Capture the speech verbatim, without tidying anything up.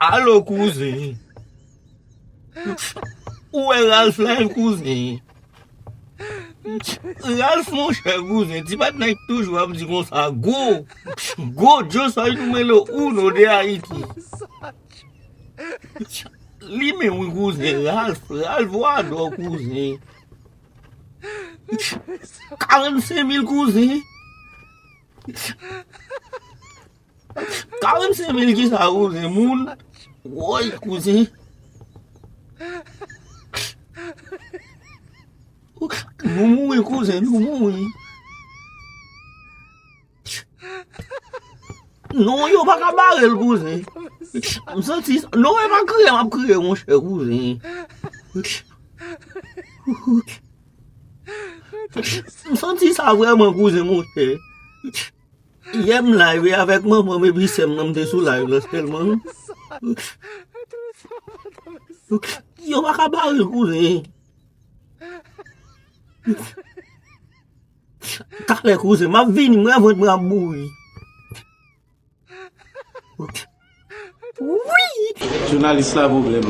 Alo, kouzen. Ou wè Ralph la, kouzen? Ralph, monchè, kouzen. Ti patnè toujou ap di konsa, go, go, yo soy número uno de Haiti. Li menm, wi, kouzen. Ralph, Ralph Wadò, kouzen. Karannsenk mil, kouzen. Karannsenk mil kisa, kouzen? Moun. Woy, kouzen. Nou mouri, kouzen, nou mouri. Non, yo pa ka bare l, kouzen. M santi sa. Non, e pa kriye m ap kriye, monchè, kouzen. M santi sa vrèman, kouzen, monchè. Yè m live avèk manman m epi sè m nan, m te sou live la sèlman. Yo pa ka bare l, kouzen. Talè, kouzen, m ap vini, m revant, m ap mouri. Wi! Jounalis la pwoblèm.